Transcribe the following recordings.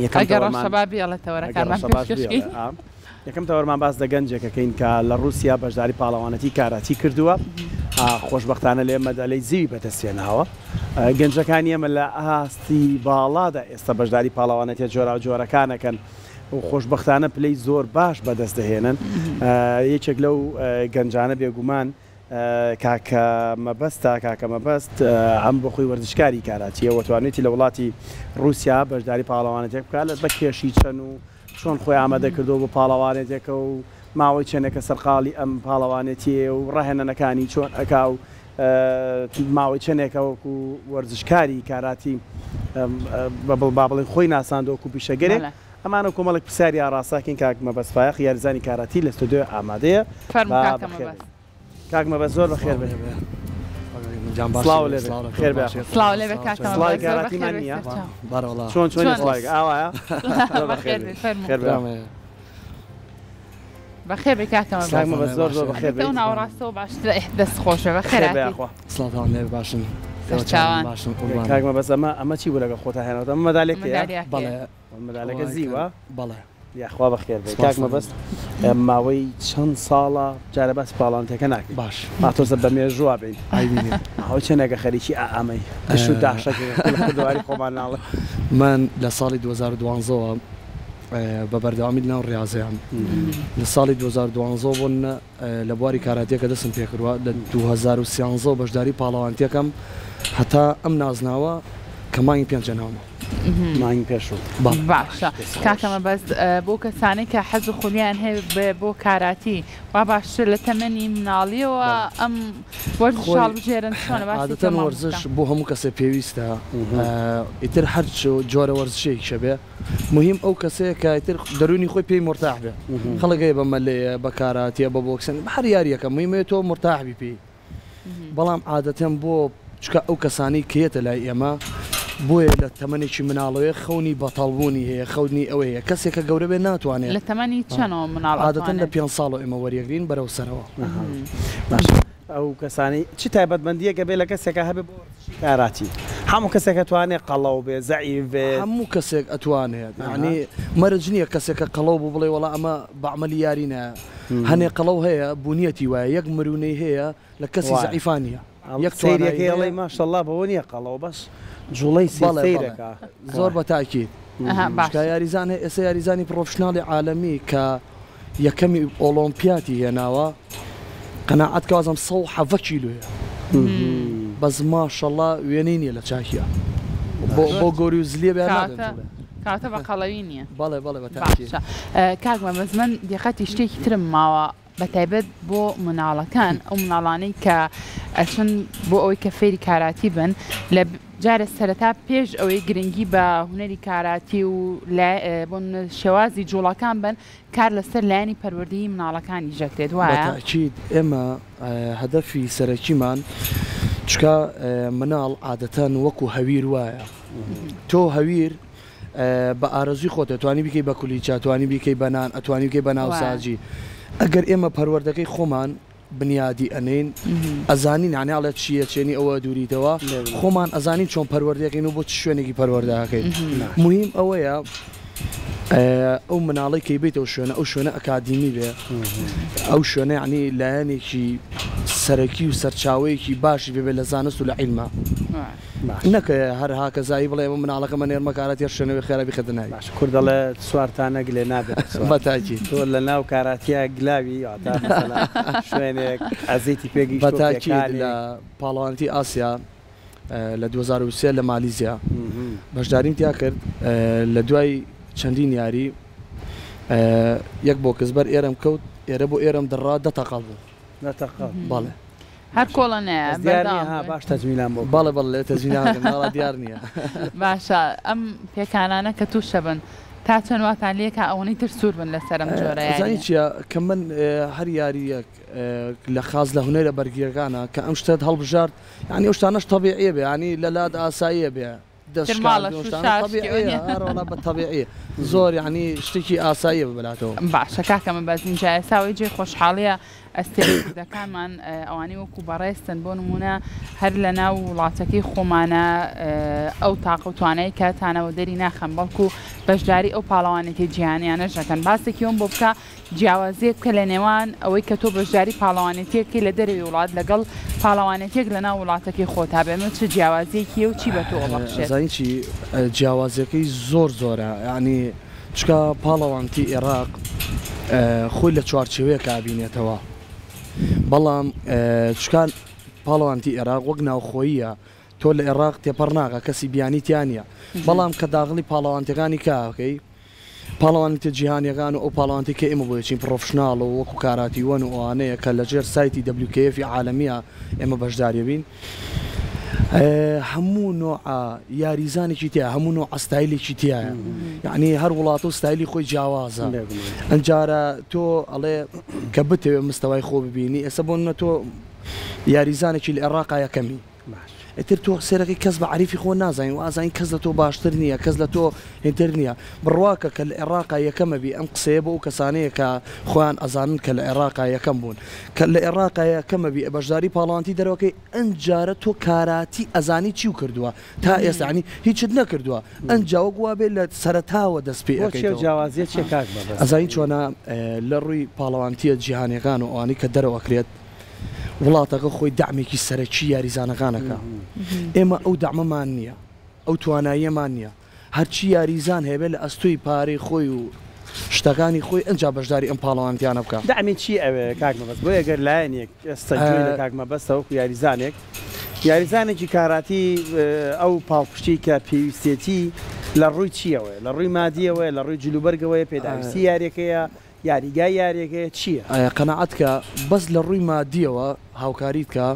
یەکەم ئەگەر تەوەرمان ڕەشەبا بێڵێ ئەگەر تەوەرەکانمان ڕەشەباش پێشکەش بێڵێ کەین. ئا. یەکەم تەوەرمان باس لە گەنجێکەکەین کە لە ڕووسیا بەشداری پاڵەوانەتی کاراتی کردووە، خۆشبەختانە لێ مەدالەی زیوی بەدەستهێناوە. گەنجەکانی ئێمە لە ئاستی باڵادا ئێستا بەشداری پاڵەوانەتیە جۆراوجۆرەکان ئەکەن و خۆشبەختانە پلەی زۆر باش بەدەست دەهێنن. یەکێک لەو گەنجانە بێگومان کاکە مەبەستە، کاکە مەبەست ئەم بۆ خۆی وەرزشکاری کاراتیە و توانیویەتی لە وڵاتی ڕووسیا بەشداری پاڵەوانەتیەک بکات بە کێشی چەند و چۆن خۆی ئامادە کردووە بۆ پاڵەوانێتێکە و ماوەی چەندێکە سەرقاڵی ئەم پاڵەوانێتیەیە و ڕاهێنانەکانی چۆن ئەکا و ماوەی چەندێکە وەکو وەرزشکاری کاراتی با بڵێین خۆی ناساندووە وەکو پیشەگەرێک. ئەمانە و کۆمەڵێک پرسیاری ئاڕاستەکەین کاک مەبەست فایەق یاریزانی کاراتی لە ستۆدیۆ ئامادەیە. فەرموو با کاکە بەخێر مەبەست. بێی. کاک مەبەست زۆر بەخێر بێی. سڵاو لێ بێ. خێر بێ یاخوا. سڵاو لێ بێ کاکە سڵاوی مەبەست زۆر بەخێر کاراتیمان بێی نییە؟ سەرچاو. چۆن چۆنی چۆن؟ سڵاوێک ئاوایە؟ زۆر بەخێر بەخێر بێی. بێی فەرموو. خێر بێ یاخوا. بەخێر بێی کاکە کاک مەبەست. مەبەست زۆر زۆر بەخێر ئەبێتە ئەو بێیت. ناوەڕاستەوە باشترە ئێه دەست خۆش بێ بەخێر خێر بێ هاتی. یاخوا. سڵاوتان لێ باشن. ئێوە چۆنن سەرچاوان. باشن قوربانم. کاک مەبەست ئەمە ئەمە چی بوو لەگەڵ خۆتا هێناوتە؟ ئەمە مەدالێکەیە؟ مەدالیاکەیە. بەڵێ. مەدالەکە زیوە؟ بەڵێ. یاخوا بەخێر بێی کاک سپاستان. مەبەست ماوەی چەند ساڵە جارە باسی پاڵانتەکە ناکەین باش. با تۆزە بە مێژووە بین ئایبینێ. ماوەی چەندێکە خەریکی ئا ئەمەی دش و داشەکەی لە کوردەواری خۆمان ناڵێ. من لە ساڵی 2012 وە بە بەردەوامی لەناو ڕیازەیام لە ساڵی 2012 بۆ لە بواری کاراتیەکە دەستم پێکردوە لە 2013 بەشداری پاڵەوانتیەکەم هەتا ئەم نازناوە کە مانگی پێنج هێناومە. مانگی پێشوو. بەڵێ. باشە کاکە مەبەست بۆ کەسانەی کە حەز و خولیان هەیە بۆ کاراتی وا باشترە لە تەمەنی مناڵیەوە ئەم وەرزشە خۆی هەڵبژێرن چۆنە باسی عادەتەن کەمان وەرزش بکە. بۆ هەموو کەسێ پێویستە ئیتر هەر جۆرە وەرزشێکیشە بێ موهیم ئەو کەسەیە کە ئیتر دەروونی خۆی پێی مورتاح بێ خەڵک هەیە بە مەلەیە بە کاراتیە بە بۆکسن بە هەر یاریەکە موهیمەیە تۆ مورتاح بی پێی بەڵام عادەتەن بۆ چکە ئەو کەسانەی کە یەتە لای ئێمە بۆیە لە تەمەنێکی مناڵەوەی خەونی بەتەڵبوونی هەیە خەونی ئەوەی هەیە کەسێک کە گەورە بێ ناتوانێت لە تەمەنی چەنەوە مناڵ عادەتەن لە ئەتوانێت؟ پێنج ساڵەوە ئێمە وەریەگرین بەرەو سەرەوە. باشە ئەو کەسانەی چ تایبەتمەندیەک ئەبێ لە کەسێکا هەبێ بۆ وەرزشی کاراتی؟ هەموو کەسێک ئەتوانێ قەڵەو بێ زەعیف بێ؟ هەموو کەسێک ئەتوانێت یانی مەرج نییە کەسێک کە قەڵەو بوو بڵێ وەڵا ئەمە بە عەمەلی یاری نایە هەنێ قەڵەو هەیە بونیەتی وایە یەک مرونەی هەیە لە کەسی وایە. زەعیفا نییە یەک توانایی سەیرەکەی هەیە. ئەڵێی ماشەڵا بەوە نییە قەڵەوە بەس جوڵەی سەیر بەڵێ بەڵێ سەیرەکە. زۆر بە تاکید باشە. چونکە یاریزان هەیە ئێستا یاریزانی پڕۆفشناڵی عالەمی کە یەکەمی ئۆڵۆمپیاتی هێناوە قەناعەت کە وازم 117 کیلۆیە بەس ماشەڵا وێنەی نییە لە چاکیا بۆ بۆ گۆری و زلیە بێ نادەن کەواتە جوڵێ. کەواتە بە قەڵەوی نییە. بەڵێ بەڵێ بە تاکید. باشە کاک مەبەست من دیقەتی شتێکی ترم ماوە بە تایبەت بۆ مناڵەکان ئەو مناڵانەی کە ئەچن بۆ ئەوەی کە فێری کاراتی بن لە جارێ سەرەتا پێش ئەوەی گرنگی بە هونەری کاراتی و بۆ شێوازی جوڵەکان بن کار لەسەر لایەنی پەروەردەیی مناڵەکانیش دەکرێت بە وایە؟ تاکید ئێمە هەدەفی سەرەکیمان چونکە مناڵ عادەتەن وەکو هەویر وایە تۆ هەویر بە ئارەزوی خۆت ئەتوانی بیکەی بە کولیچە ئەتوانی بیکەی بە نان ئەتوانی بیکەی بە ناوساجی ئەگەر ئێمە پەروەردەکەی خۆمان بنیادی ئەنێین ئەزانین یانی ئەڵێ چییە چێنی ئەوە دووریتەوە خۆمان ئەزانین چۆن پەروەردەکەین و بۆ چ شوێنێکی پەروەردە ئەکەین موهیم ئەوەیە ئەو مناڵەی کەی بیتەوە شوێنە ئەو شوێنە ئەکادیمی بێ ئەو شوێنە یعنی لایەنێکی سەرەکی و سەرچاوەیەکی باشی بێ لە زانست و لە عیلمە نەکە هەر هاکەزایی بڵێ ئەمە مناڵەکەمە نێرمە کاراتیە شوێنەوەی خێرا بیخەتە ناوی. باشە کورد دەڵێ سوار تا نەگلێ نابێتە سوار. بە تاکید. تۆ لە ناو کاراتیە گلاوی واتا مەسەلەن شوێنێک ئەزیتی پێ بە گەیشتووە تاکید پێکانێک. لە پاڵەوانێتی ئاسیا لە 2023 لە مالیزیا بەشداریم تیا کرد لە دوای چەندین یاری یەک بۆکس بەر ئێرەم کەوت ئێرە بۆ ئێرەم دڕا دە تەقەڵ بوو. دە تەقەڵ. بەڵێ. هەر کۆڵە نایە بەس دیار نییە بەردەوام ها بووی. باش تەجمیلان بۆ بەڵێ بەڵێ لێ تەجمیلان کردم وەڵا دیار نییە. باشە ئەم پێکانانە کە تووشە بن تا چەند واتان لێکا ئەوەنەی تر سوور بن لەسەر ئەم جۆرە ئەزانی یارییە؟ چییە کە من هەر یارییەک لە خاس لە هونەرە بەرگرییەکانە کە ئەم شتەت هەڵبژارد یانی ئەو شتانەش تەبیعیە بێ یانی لە لات ئاساییە بێ دەست تر ماڵە شکاندن و شوو شتانە شاشکی تەبیعیە وەنیە؟ هەروەڵا بە تەبیعیە زۆر یانی شتێکی ئاساییە بە بەلاتەوە. باشە کاکە مەبەست ئینجا ئێستا ئەوەی جێی خۆشحاڵیە ئەستێرە کوردەکانمان ئەوانەی وەکو بەڕێزتن بۆ نموونە هەر لە ناو وڵاتەکەی خۆمانە ئەو تاقە و توانای کە تانەوە دەری ناخەن بەڵکو بەشداری ئەو پاڵەوانێتی جیهانیانەش دەکەن باسێکی ئەوم بۆ بکە جیاوازیەک بکە لە نێوان ئەوەی کە تۆ بەشداری پاڵەوانێتیەک بکەی لە دەرەوەی وڵات لەگەڵ پاڵەوانێتیەک لە ناو وڵاتەکەی خۆتا بێ ئەمە چ جیاوازیەکیە و چی بە تۆ ئەبەخشێت؟ ئەزانی چی جیاوازیەکەی زۆر زۆرە یانی چونکە پاڵەوانتی ئێراق خۆی لە چوارچێوەیەکا ئەبینێتەوە بەڵام چونکە پاڵەوانتی ئێراق وەک ناوخۆییە تۆ لە ئێراق تێپەڕ ناکا کەسی بیانی تیا نییە بەڵام کە داغڵی پاڵەوانتەکانی کاکەی پاڵەوانێتیە جیهانیەکان و ئەو پاڵەوانێتی کە ئێمە بۆی ئەچین پڕۆفشناڵ و وەکو کاراتی وەن و ئەوانەیە کە لە ژێر سایتی WKF ی عالەمیە ئێمە بەشداری بین هەموو نۆعە یاریزانێکی تیا هەموو نۆعە ستایلێکی تایە یعنی هەر وڵاتە و ستایلی خۆی جیاوازە ئەنجارە تۆ ئەڵێ کە بتەوێ مستەوای خۆ ببینی ئێستا بۆ نە تۆ یاریزانێکی لە عێراقا یەکەمی ئیتر تۆ سەیرەکەی کەس بە عەریفی خۆ نازانی وازانی کەس لە تۆ باشتر نییە کەس لە تۆ هینتر نییە بڕواکە کە لە عێڕاقا یەکەمە بی ئەم قسەیە بۆ ئەو کەسانەیە کە خۆیان ئەزانن کە لە عێڕاقا یەکەم بوون کە لە عێڕاقا یەکەمە بی بەشداری پاڵەوانتی دەرەوەکەی ئەنجارە تۆ کاراتی ئەزانی چیو کردووە تا ئێستا یانی هیچت نەکردووە ئەنجا وەک وابێ لە سەرەتاوە دەست پێ بۆ چیە ئەکەیتەوە. جیاوازیە چیە کاک مەبەست؟ ئەزانی چۆنە لە ڕووی پاڵەوانتیە جیهانیەکان و ئەوانەی کە دەرەوە ئەکرێت وڵاتەکە خۆی دەعمێکی سەرەکی یاریزانەکان ئەکا ئێمە ئەو دەعمەمان نییە ئەو تواناییەمان نییە هەرچی یاریزان هەیە بێ لە ئەستۆی پارەی خۆی و شتەکانی خۆی ئەنجا بەشداری ئەم پاڵەوانتیانە بکا. دەعمی چی ئەوێ کاک مەبەست بۆیە گەر لایەنێک ئێستا گوێی لە کاک مەبەستە وەکو یاریزانێک یاریزانێکی کاراتی ئەو پاڵپشتی کە پێویستێتی لە ڕووی چیەوەیە لە ڕووی مادیەوەیە لە ڕووی جلوبەرگەوەیە پێداویستی یاریەکەیە یاریگای یاریەکەیە چیە؟ ئایا قەناعەت کە بەس لە ڕووی مادیەوە هاوکاریت کا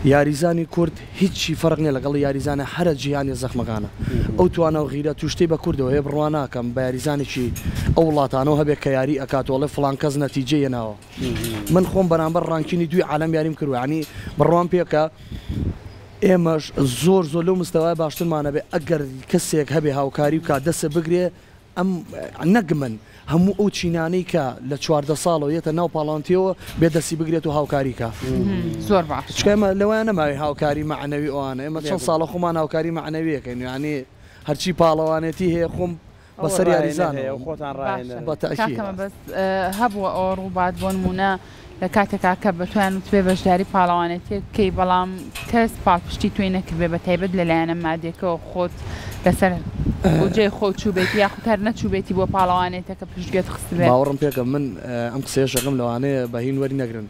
یاریزانی کورد هیچی فەرق نیە لەگەڵ یاریزانە هەرە جیهانیە زەخمەکانە ئەو توانا و غیرەت و شتەی بە کوردەوە هەیە بڕوا ناکەم بە یاریزانێکی ئەو وڵاتانەوە هەبێ کە یاری ئەکات و ئەڵێ فڵان کەس نەتیجەی هێناوە من خۆم بەرامبەر ranking ی دووی عالەم یاریم کردوە یانی بڕوام پێ بکە ئێمەش زۆر زۆر لەو مستەوایە باشترمان ئەبێ ئەگەر کەسێک هەبێ هاوکاری بکات دەسە بگرێ ئەم نەک من، هەموو ئەو چینانەی کە لە 14 ساڵەوە یەتە ناو پاڵەوانتیەوە بێ دەستی بگرێت و هاوکاری کا. زۆر باشە. چونکە ئێمە لەوەیان نەماوین هاوکاری مەعنەوی ئەوانە، ئێمە چەند ساڵە خۆمان هاوکاری مەعنەوی ئەکەین، یانی هەرچی پاڵەوانێتی هەیە خۆم بەسەر یاریزانەوە. خۆتان ڕاهێنەرن. بە تەئکید. کاکە مەبەست هەبووە ئەوە ڕووبات بۆ نموونە لە کاتێکا کە بە تۆیان وتبێ بەشداری پاڵەوانێتیەک بکەی بەڵام کەس پاڵپشتی تۆی نەکردبێ بە تایبەت لە لایەنە مادیەکەوە خۆت لەسەر بودجەی خۆت چووبێتی یاخود هەر نەچووبێتی بۆ پاڵەوانێتەکە پشتگوێت خستبێ. باوەڕم پێکە من ئەم قسەیەش ئەکەم لەوانەیە بە هین وەری نەگرن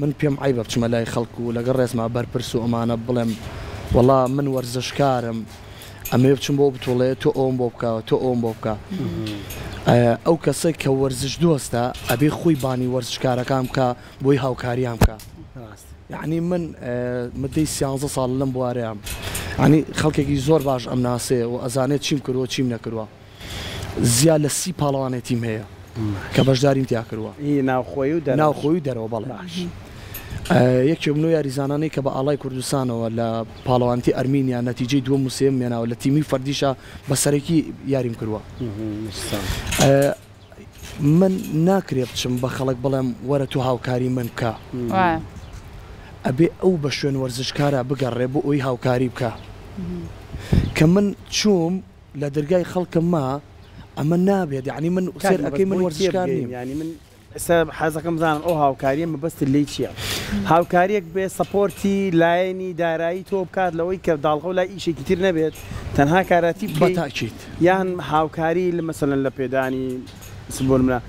من پێم عەیبە بچمە لای خەڵک و لەگەڵ ڕێزما بەرپرس و ئەمانە بڵێم وەڵا من وەرزشکارم ئەمەوێ بچم بۆ بتوڵێ تۆ ئەوم بۆ بکە تۆ ئەوم بۆ بکە ئەو کەسە کە وەرزش دۆستە ئەبێ خۆی بانی وەرزشکارەکان بکە بۆی هاوکاریان بکە یعنی من مدەی سیانزە ساڵ لەم بوارەیام ینی خەڵکێکی زۆر باش ئەم ناسێ و ئەزانێت چیم کردووە چیم نەکردووە زیا لە سی پاڵەوانێتیم هەیە کە بەشداریم تیا کردووە. هی ناوخۆیی و دەرەوەش؟ ناوخۆیی و دەرەوە بەڵێ. باش. یەکێک لەو یاریزانانەی کە بە ئاڵای کوردستانەوە لە پاڵەوانێتی ئەرمینیا نەتیجەی دووەم و سێیەمم هێناوە لە تیمی فەردیشا بە سەرەکی یاریم کردووە. من ناکرێ بچم بە خەڵک بڵێم وەرە تۆ هاوکاری من بکە. ئەبێ ئەو بە شوێن وەرزشکارا بگەڕێ بۆ ئەوەی هاوکاری بکا. کە من چووم لە دەرگای خەڵکم ما ئەمە نابێت یانی من کاک سێر مەبەست ئەکەی من بۆی وەرزشکار تێبگەین نیم. یانی من ئێستا حەزەکەم بزانم ئەو هاوکاریە مەبەستت لێی چیە؟ هاوکاریەک بێ support ی لایەنی دارایی تۆ بکات لەوەی کە داڵغەو لای ئیشێکی تر نەبێت تەنها کاراتی بە بکەی تاکید. یان هاوکاری لە مەسەلەن لە پێدانی بۆ نمونە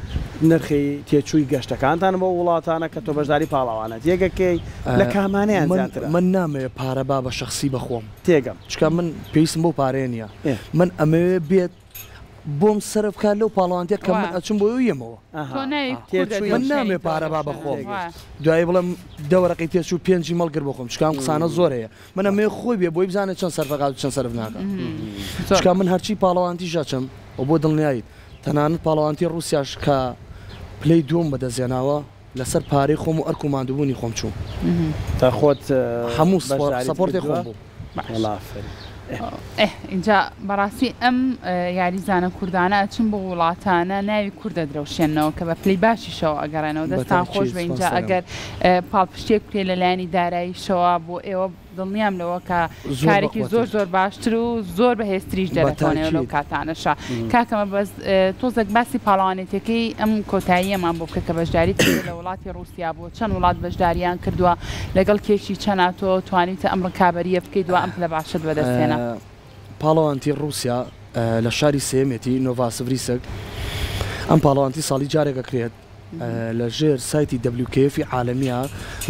نرخی تێچووی گەشتەکانتان بۆ وڵاتانە کە تۆ بەشداری پاڵەوانەتیەک ئەکەی لە کامانەیان من زیاترە؟ من نامەوێ پارە با بە شەخسی بە خۆم. تێگەم. چونکە من پێویستم بەو پارەیە نییە. ئێ. من ئەمەوێ بێت بۆم سەرف بکات لەو پاڵەوانتیە کە من وا. ئەچم بۆی و یەمەوە. تۆ ئەها. ناوی کورد تێچووی من نامەوێ ئەدرەوشێنیتەوە پارە لە با بە شوێنە. خۆم. وا. دوایی بڵێم دە وەرەقەی تێچوو پێنجی مەڵگر بۆ خۆم چونکە ئەم قسانە زۆر هەیە. من ئەمەوێ خۆی بێ بۆی بزانێ چەند سەرف ئەکات و چەند سەرف ناکات. زۆر چونکە من باشە. هەرچی پاڵەوانتیش ئەچم و بۆ دڵنیاییت تەنانەت پاڵەوانتی ڕووسیاش کە پلەی دووەم بەدەستهێناوە لەسەر پارەی خۆم و ئەرک و ماندووبوونی خۆم چووم. تا خۆت هەموو بەشداریت support ی کردووە؟ خۆم بوو. باش. وەڵا ئافەرین. ئینجا بەڕاستی ئەم یاریزانە کوردانە ئەچن بۆ وڵاتانە ناوی کورد دەدرەوشێنەوە کە بە پلەی باشیشەوە ئەگەڕێنەوە دەستان خۆش بێ ئینجا ئەگەر پاڵپشتێک بکرێت لە لایەنی داراییشەوە بۆ ئێوە دڵنیام لەوە کە کارێکی زۆر زۆر باشتر و زۆر بەهێزتریش دەرەکەونەوە لەو کاتانەشا کاکە مەبەست تۆزێک باسی پاڵەوانێتیەکەی ئەم کۆتاییەمان بۆ بکە کە بەشداری کردووە لە وڵاتی ڕووسیا بۆ چەند وڵات بەشداریان کردووە لەگەڵ کێشی چەنا تۆ توانیوتە ئەم ڕکابەرییە بکەیت و ئەم پلە باشەت بەدەست هێنا؟ پاڵەوانتی ڕووسیا لە شاری سێیەمێتی نۆڤاسڤریسک ئەم پاڵەوانتی ساڵی جارێک ئەکرێت لە ژێر سایتی WKF ی عالەمیە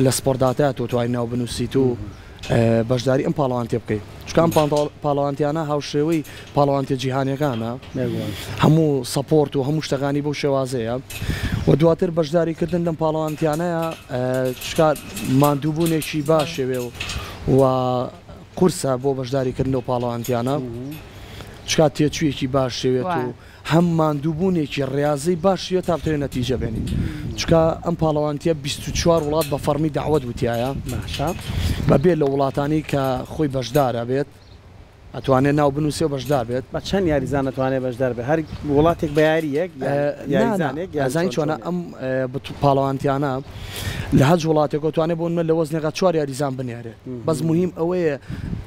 لە سپۆرداتا تۆ توانی ناو بنووسیت و بەشداری ئەم پاڵەوانتیە بکەیت چونکە ئەم پاڵەوانتیانە هاوشێوەی پاڵەوانتیە جیهانیەکانە هەموو support و هەموو شتەکانی بەو شێوازەیە و دواتر بەشداری کردن لەم پاڵەوانتیانەیە چونکە ماندووبوونێکی باشێوێ و و قورسە بۆ بەشداری کردن لەو پاڵەوانتیانە چونکە تێچوویەکی باش شێوێت و هەم ماندووبوونێکی ڕیازەی باشیە تا بتەوێت نەتیجە بێنی چونکە ئەم پاڵەوانتیە 24 وڵات بە فەڕمی دەعوەت وتیایە باشە بەبێ لە وڵاتانی کە خۆی بەشدارە بێت ئەتوانێت ناو بنووسێ و بەشدار بێت. بە چەند یاریزان ئەتوانێت بەشدار بێت هەر وڵاتێک بە یارییەک یان یاریزانێک یان ئەزانی چۆن چۆنە چۆنیە؟ ئەم پاڵەوانتیانە لە هەچ وڵاتێک ئەتوانێت بۆ نمونە لە وەزنێکا چوار یاریزان بنێرێت بەس موهیم ئەوەیە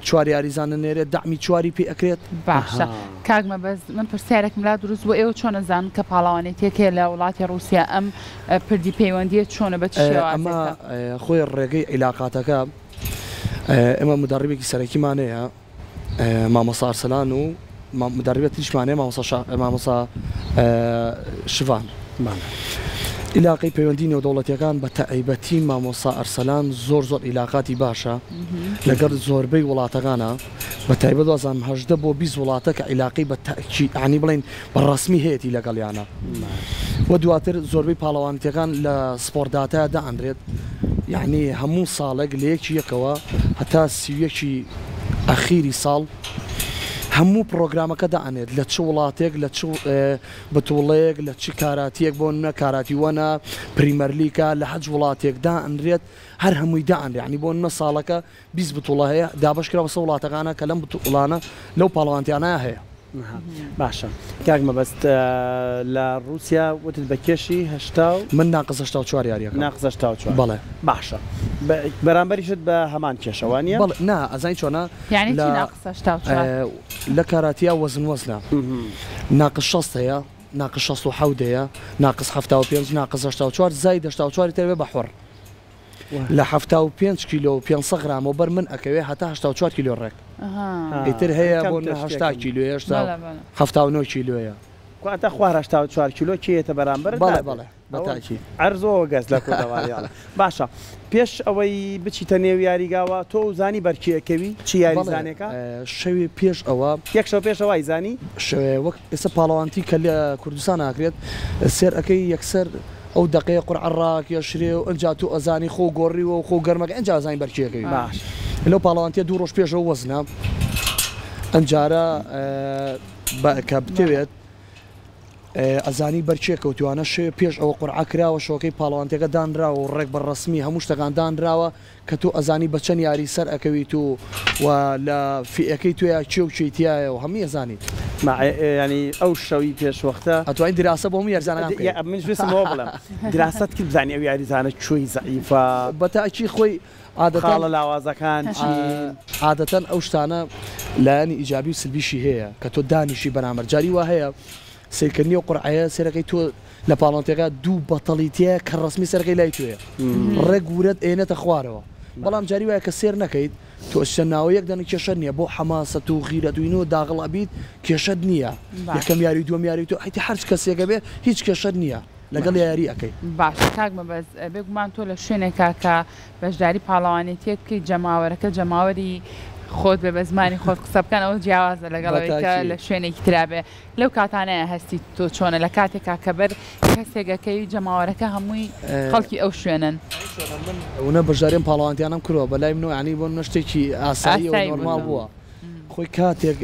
چوار یاریزان نەنێرێت دەعمی چواری پێ ئەکرێت. باشە کاک مەبەست من پرسیارێکم لا دروست بوو ئێوە چۆن ئەزانن کە پاڵەوانێتیەک هەیە لە وڵاتی ڕووسیا ئەم پردی پەیوەندیە چۆنە بە چ ئەمە شێوازێکە؟ خۆی ڕێگەی عیلاقاتەکە ئێمە مدەڕیبێکی سەرەکیمان هەیە مامۆستا ئەرسەلان و مدەڕیبە تریشمان هەیە مامۆستا شڤان. ئیلاقەی پەیوەندی نێودەوڵەتیەکان بە تایبەتی مامۆستا ئەرسەلان زۆر زۆر ئیلاقاتی باشە لەگەڵ زۆربەی وڵاتەکانە بە تایبەت وازانم 18 بۆ 20 وڵاتە کە عیلاقەی بە تەئکید یانی بڵێین بە ڕەسمی هەیەتی لەگەڵیانە و دواتر زۆربەی پاڵەوانێتیەکان لە سپۆرت داتا دائەنرێت یانی هەموو ساڵێک لە یەکی یەکەوە هەتا 31 ئەخیری ساڵ هەموو پڕۆگرامەکە دائەنێت لە چ وڵاتێک لە چ بتوڵەیەک لە چ کاراتیەک بۆ نمونە کاراتی وەنە پریمەرلیکە لە هەچ وڵاتێک دائەنرێت هەر هەمووی دائەنرێ یانی بۆ نمونە ساڵەکە 20 بتوڵە هەیە دابەش کراوە بەسەر وڵاتەکانە کە لەم بتوڵانە لەو پاڵەوانتیانە هەیە. باشە کاک مەبەست لە ڕووسیا وتت بە کێشی هەشتا و. من ناقس 84 یاریەکەم. ناقس 84. بەڵێ. باشە بەرامبەریشت بە هەمان کێشە وانیە؟ بەڵێ نا ئەزانی چۆنە یانی چی ناقس 84؟ لە کاراتیا وەزن وەزنە ناقس 60 هەیە ناقس 67 هەیە ناقس 75 ناقس 84 زاید 84 تر بێ بە حوڕ. لە 75 کیلۆ و 500 غرامەوە بەر من ئەکەوێ هەتا 84 کیلۆ ڕێک. ئیتر هەیە بۆ 80 کیلۆیە هێشتا 79 کیلۆیە. کواتا خوار 84 کیلۆ کێ یەتە بەرامبەرت بەڵێ بەڵێ بە تاکید. عەرزۆ گەز لە کوردەواری ئەڵێ. باشە پێش ئەوەی بچیتە نێو یاریگاوە تۆ زانی بەر کێ ئەکەوی چ یاریزانێکە؟ بەڵێ شەوێ پێش ئەوە. یەک شەو پێش ئەوە ئەیزانی؟ شەوێ وەک ئێستا پاڵەوانتی کە لە کوردستان ئاکرێت سێر ئەکەی یەکسەر ئەو دەقەیە قورعە ڕاکێشرێ و ئنجا تۆ ئەزانی خۆو گۆڕیوە و خۆو گەرمەکە ئنجا ئەزانی بەر کێ ئەکەوی. باش. لەو پاڵەوانتیە دوو ڕۆژ پێش ئەو وەزنە ئەمجارە بە کە بتەوێت ئەزانی بەر کێ کەوتوانە شەوێ پێش ئەوە قورعە کراوە شەوەکەی پاڵەوانتیەکە دانراوە و ڕێک بە ڕەسمی هەموو شتەکان دانراوە کە تۆ ئەزانی بە چەند یاری سەر ئەکەویت و و لە فیئەکەی تۆیا کێ و کێی تیایە و هەمووی ئەزانیت. ما یانی ئەو شەوی پێش وەختە. ئەتوانی دیراسە بۆ هەموو یاریزانەکان بکەی. منیش ویستم ئەوە بڵێم دیراسەت کرد بزانی ئەو یاریزانە کوێی زەعیفە. بە تاکی خۆی عادەتەن. خاڵە لاوازەکان چین. عادەتەن ئەو شتانە لایەنی ئیجابی و سلبیشی هەیە کە تۆ دانیشی بەرامبەر جاری وا هەیە سەیرکردنی ئەو قورعەیە سەیرەکەی تۆ لە پاڵەوانتیەکە دوو بەتەڵی تیایە کە ڕەسمی سەرەکەی لای تۆیە ڕێک ورەت ئێنێتە خوارەوە بەڵام جاری وایە کە سێر نەکەیت تۆ ئەچیتە ناوە یەک دەنگ کێشەت نییە بۆ حەماسەت و غیرەت و اینۆ داغڵ ئەبیت کێشەت نییە یەکەم یاری و دووەم یاری تۆ حیتی هەرچ کەسێکە بێ هیچ کێشەت نییە لەگەڵ یاری ئەکەی. باشە کاک مەبەست بێگومان تۆ لە شوێنێکا کە بەشداری پاڵەوانێتیەک بکەیت جەماوەرەکە جەماوەری خۆت بێ بە زمانی خۆت قسە بکەن ئەوە جیاوازە لەگەڵ ئەوەی کە لە شوێنێکی ترا بێ لەو کاتانەیە هەستی تۆ چۆنە لە کاتێکا کە بەر کەسێک ئەکەوی جەماوەرەکە هەمووی خەڵکی ئەو شوێنەن؟ من ئەونە بەشداری ئەم پاڵەوانتیانەم کردوە بەلای منەوە یانی بۆ منە شتێکی ئاساییە و نۆرماڵ بووە خۆی کاتێک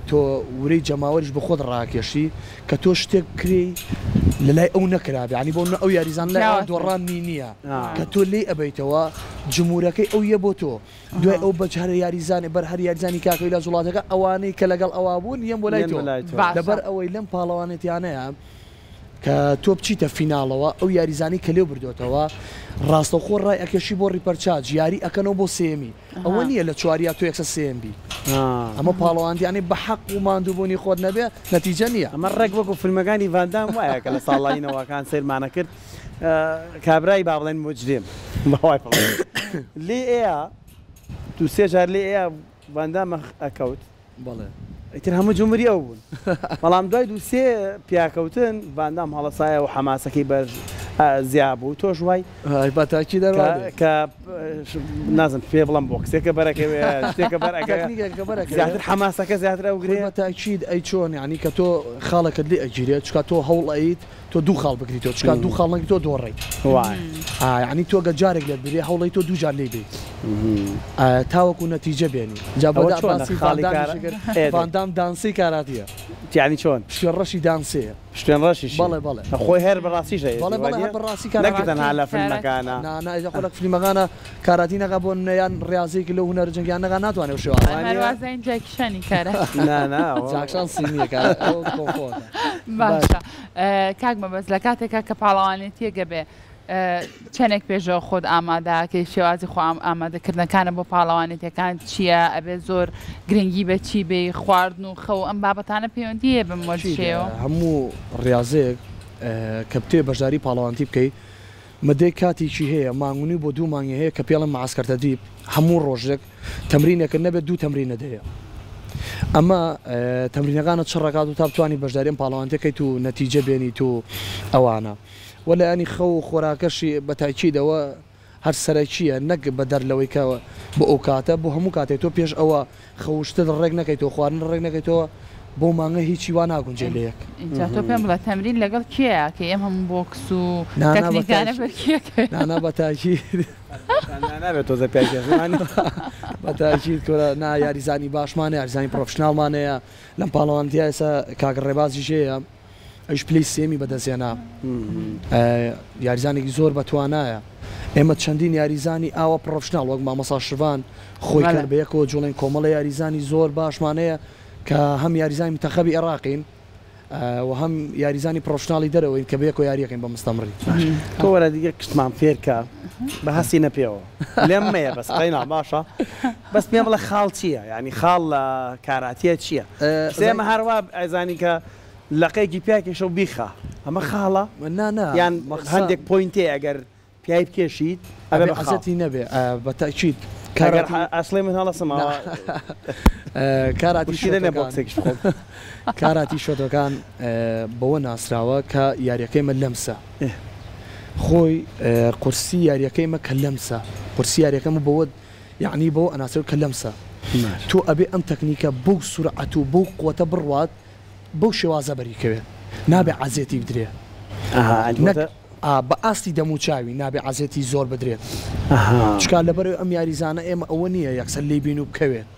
تۆ ورەی جەماوەریش بە خۆت ڕاکێشی کە تۆ شتێک بکرێی. لە لای ئەو نەکرابێ یانی بۆ ئەو یاریزان لای ئەوان دۆڕاننی نییە کە تۆ لێی ئەبەیتەوە جمورەکەی ئەو یە بۆ تۆ دوای ئەو بەج هەر یاریزانێ بەر هەر یاریزانی کاکەوی لە زوڵاتەکە ئەوانەی کە لەگەڵ ئەوا بوون یەن بۆ لای تۆ لەبەر ئەوەی لەم پاڵەوانێتیانەیە کە تۆ بچیتە فیناڵەوە ئەو یاریزانی کە لێو بردۆتەوە ڕاستەوخۆ ڕای ئەکێشی بۆ ڕیپەرچاج یاری ئەکەنەوە بۆ سێیەمی ئەوە نییە لە چواریا تۆ یەکسەر سێیەم بی ئەمە پاڵەوانتیانەی بە حەق و ماندووبوونی خۆت نەبێ نەتیجە نییە. ئەمە ڕێک وەکو فیلمەکانی ڤاندام وایە کە لە ساڵانی نەوەکان سەیرمانە کرد کابرای با بڵێن موجریم بەوای بڵێن لێ ئەیا دوو سێ جار لێ ئەیا ڤاندام ئەکەوت بەڵێ. ئیتر هەموو جموری ئەو بوون بەڵام دوای دوو سێ پیاکەوتن ڤاندام هەڵەسایەوە حەماسەکەی بەر زیا بوو تۆش وای ئای بە تاکید هەر وا بێ. کە نازم پێ بڵێم بۆکسێکە بەرەکەوێ شتێکە بەر ئەکەوێ تەکنیکێکە بەر ئەکەوێ زیاتر حەماسەکە زیاتر خۆی ئەوگرێ. بە تاکید ئەی چۆن یانی کە تۆ خاڵێکت لێ ئەگیرێ چونکە تۆ هەوڵ ئەیت تۆ دوو خاڵ بگریتەوە چونکە دوو خاڵ نەگریتەوە دۆڕێیت وایە. ئا یانی تۆ گەر جارێک لێت برێ هەوڵەی تۆ دوو جار لێی بێیت تاوەکو نەتیجە بێنی جا ئەوە بەدا چۆنە باسی خاڵی ڤاندامیشی کارە کرد ئێ دەی. ڤاندام دانسەی کاراتیە. یانی چۆن؟ پشتێن ڕەشی دانسەیە. پشتێن ڕەشیشی؟ بەڵێ بەڵێ. خۆی هەر بەڕاستیش هەیەتی بەڵێ بەڵێ وانیە؟ هەر بەڕاستی نەک کاراتی. تەنها لە کاراتی. فیلمەکانا. نا نا ئیجا خۆ لە فیلمەکانا کاراتی نەکا بۆ نە یان ڕیازەیەکی لەو هونەرە جەنگیان نەکا ناتوانێ ئەو شێوازە. وانیە؟ هەروازین جاکیشانی کاراتی. نا نا ئەوە. جاکشان سینیە کارا ئەوە کۆنفۆکە. باشە کاک مەبەست لە کاتێکا کە پاڵەوانێتیەک ئەبێ چەنێک پێشەوە خۆت ئامادە ئەکەی شێوازی خۆ ئامادەکردنەکانە بۆ پاڵەوانێتیەکان چییە ئەبێ زۆر گرنگی بە چی بێی خواردن و خەو ئەم بابەتانە پەیوەندی هەیە بەم وەرزشەیەوە؟ هەموو ڕیازەیەک کە بتەوێ بەشداری پاڵەوانتی بکەی مدەی کاتێکی هەیە مانگ و نیو بۆ دوو مانگی هەیە کە پێڵێن معسکر تدریب هەموو ڕۆژێک تەمرینێکت نەبێت دوو تەمرینت هەیە ئەمە تەمرینەکانت چڕەکات و تا بتوانی بەشداری ئەم پاڵەوانتیەکەیت و نەتیجە بێنیت و ئەوانە وە لایەنی خەو و خۆراکەشی بە تاکیدەوە هەر سەرەکیە نەک بەدەر لەوەی کە بۆ ئەو کاتە بۆ هەموو کاتێک تۆ پێش ئەوە خەوشتت ڕێک نەکەیتەوە خواردنت ڕێک نەکەیتەوە بەو مانگە هیچی وا ناگونجێ لە یەک. ئینجا تۆ پێم بڵێ تەمرین لەگەڵ کێ ئەکەی ئەم هەموو بۆکس و نانا بە تەکنیکانە تاکید بەر کێ ئەکەوێ؟ نانا بە تاکید. نابێت تۆزە پیاوی پێشمان. بە تاکید کورە نا یاریزانی باشمان هەیە یاریزانی پرۆفشناڵمان هەیە لەم پاڵەوانێتیە ئێستا کاک ڕێبازیش هەیە ئەویش پلەی سێیەمی بەدەستهێنا یاریزانێکی زۆر بەتوانایە ئێمە چەندین یاریزانی ئاوا پرۆفشناڵ وەک مامۆسا شڤان خۆی کار بە یەکەوە جوڵێن کۆمەڵە یاریزانی زۆر باشمان هەیە کە هەم یاریزانی منتەخەبی عێراقین و هەم یاریزانی پرۆفشناڵی دەرەوەین کە بەیەکەوە یاریەکەین بە مستەمڕی. تۆ وەرە یەک شتمان فێرکە بە هەستی نە پێوە لێم مەیە بەس قەینا باشە بەس پێم بڵێ خاڵ چییە یانی خاڵ لە کاراتیە چییە ئێمە هەر وا ئەزانین کە لەقێکی پیا کێشە و بیخە ئەمە خاڵە نا نا یان هەندێک پۆینتێ ئەگەر پیای بکێشیت ئەبێ ئەبێ بە خاڵ. عەزێتی نەبێ بە تەئکید ئەگەر کاراتی ئەسڵی من هەڵەسم نا ئەوە کاراتی مشکیلە نیە شۆتۆکان بۆکسێکیش بخۆم. کاراتی شۆتۆکان بەوە ناسراوە کە یاریەکەی مە لەمسە خۆی قورسی یاریەکەی مە کە لەمسە قورسی یاریەکەمە بەوە یەعنی بەوە ئەناسرێت کە لەمسە تۆ ئەبێ ئەم تەکنیکە بەو سورعەت و بەو قوەتە بڕوات بەو شێوازە بەری کەوێت نابێ عەزێتی بدرێ نەک بە ئاستی دەموچاوی نابێ عەزێتی زۆر بدرێت چکا لەبەرئەوەی ئەم یاریزانە ئێمە ئەوە نییە یەکسەر لێی بین و بکەوێت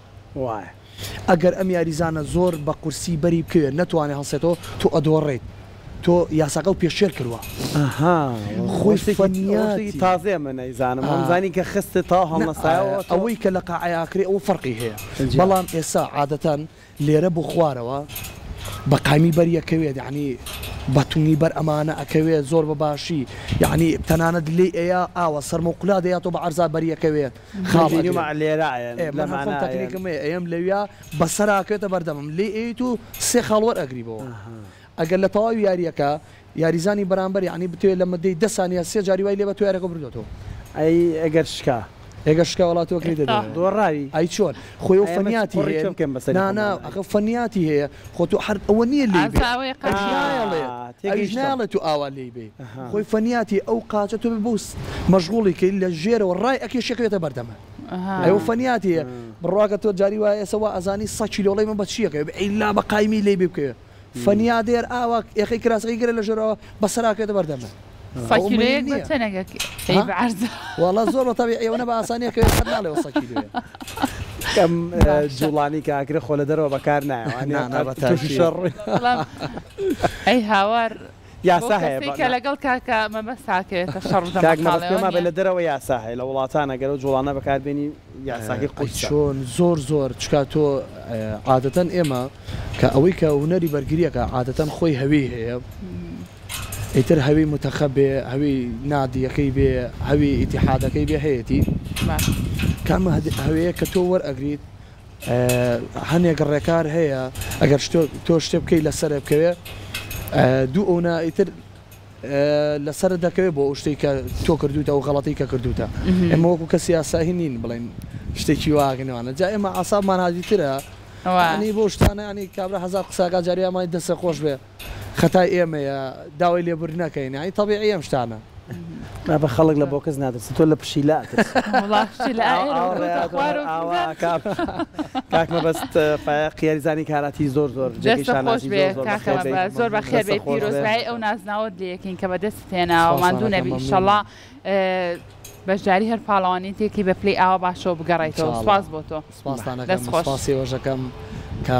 ئەگەر ئەم یاریزانە زۆر بە قورسی بەری بکەوێت نەتوانێت هەڵسێتەوە تۆ ئەدۆڕێیت تۆ یاساکەو پێشێل کردوە خۆی فەنیاتی تازەیە من نەیزانم وەم زانی کە خستت تەواو هەڵنەسایەوە تۆ ئەوەی کە لە قاعەیا ئەکرێ ئەوە فەرقی هەیە بەڵام ئێستا عادەتەن لێرە بۆ خوارەوە بە قایمی بەر یەکەوێت یەعنی بە تونی بەر ئەمانە ئەکەوێت زۆر بە باشی یەعنی تەنانەت لێی ئەیا ئاوا سەرمەوقولە دەیاتەوە بە عەرزا بەر یەکەوێت خاڵ ئەگرێت لێرە ئەیەن ئێ من هەر خۆم لەمانە ئەیەن. تەکنیکم هەیە ئەیەم لەویا بەسەرا ئەکەوێتە بەردەمم لێی ئەیت و سێ خاڵ وەرئەگریبەوە ئەگەر لە تەواوی یارییەکە یاریزانی بەرامبەر یانی بتەوێت لە مدەی دە سانیە سێ جاری وای لێ بە تۆ یاریەکە بردۆتەوە. ئەی ئەگەر شکا؟ ئەگەر شکا وەڵا تۆ کەیتە دەرەوە. دۆڕاوی. ئەی چۆن؟ خۆی ئەو ئەی ئەمە چ فەنیاتی قوڕی هەیە تۆ بکەم بەسەری نا نا خۆمانا. ئەخە فەنیاتی هەیە خۆ تۆ هەر ئەوە نییە لێی بێ ئاسا ئەوەیە ئەویش قاچی. نایەڵێت ئا ئەویش تێگەیشتم. نایەڵێت تۆ ئاوا لێی بێی ئەها. خۆی فەنیاتی ئەو قاچە تۆ بێ بەو مەشغوڵی کەی لە ژێرەوە ڕای ئەکێشی ئەکەوێتە بەردەمت ئەها. ئەی ئەو فەنیاتی هەیە بڕواکە تۆ جاری وایە ئێستا وا ئەزانی سە کیلۆڵەی من بە چی ئەکەوێ بێ ئیلا بە قایمی لێی بێ بکەوێ فەنیادێر ئاوا ئێخەی کراسەکەی گرە لە ژێرەوە بەسەرا کەوێتە بەردەمت. ئەوە مهم سەکیلۆیەک بە نییە. چەنێک ئەی ها؟ بە عەرزە؟ وەڵا زۆر بە تەبیعی ئەوەنە بە ئاسانی ئەکەوێت قەت ناڵێ ئەوە سەکیلۆیە. کەم باشە. جوڵانی کە ئەکرێ خۆ لە دەرەوە بەکار نایە وانیە نا نا قەت بە توشی تاکید. شەڕ بەڵام ئەی هاوار. یاسا هەیە کەسەی کە لەگەڵ کاکە مەبەست ئاکەوێتە شەڕ و کاک مەبەست دەمەقاڵێ پێما بێ وەنیە؟ لە دەرەوە یاسا هەیە لە وڵاتان ئەگەر ئەو جوڵانە بەکاربێنی یاساکەی ئەی قورسە. چۆن زۆر زۆر چکا تۆ عادەتەن ئێمە کە ئەوەی کە هونەری بەرگریەکە عادەتەن خۆی هەوێی هەیە ئیتر هەوێی متەخەب بێ هەوێی نادیەکەی بێ هەوێی ئیتیحادەکەی بێ هەیەتی باش. کامە هەوێیە کە تۆ وەرئەگریت هەنێک ڕێکار هەیە ئەگەر تۆ شتێ بکەی لەسەرێ بکەوێ دوو ئەونە ئیتر لەسەرت دەکەوێت بۆ ئەو شتەی کە تۆ کردوتە ئەو غەڵەتی کە کردوتە ئێمە وەکو کەسی یاسایی نین بڵێن شتێکی واگەنەوانە جا ئێمە عسابمان هادیترە ینی بۆ شتانە ینی کابرا هەزار قساکە جاریامای دەسە خۆش بێ خەتای ئێمەیە داوای لێبوردن نەکەین یانی تەبیعی ئەم شتانە. بابە خەڵک لە بۆکس ناترسن تۆ لە پشیلە ئەترسی. وەڵا پشیلە ئا ئێرە کەوتە خوارەوە کاک مەبەست فایەق یاریزانی کاراتی زۆر زۆر جێگەی دەستت خۆش شانازی بێ زۆر زۆر کاکە بەخێر بێی مەبەست زۆر بەخێر دەستت بێی خۆش بێ. پیرۆزبایی ئەو نازناوەت لێ یەکەین کە بەدەستت هێناوە ماندوو سپاستان نەبی ئەکەم مەمنونم. ئیشەڵا بەشداری هەر پاڵەوانیتێکی بە پلەی ئاوا باشەوە بگەڕێیتەوە ئینشاڵا سپاس بۆ تۆ سپاستان ئەکەم دەست خۆش. سپاسی ئێوەش ئەکەم کە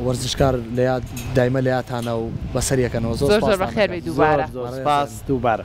وەرزشکار لە یاد دایمە لە یادتانە و بەسەر یەکەنەوە زۆر زۆر زۆر سپاستان بەخێر ئەکەم. بێی زۆر دووبارە. زۆر بەڕێزن. سپاس دووبارە.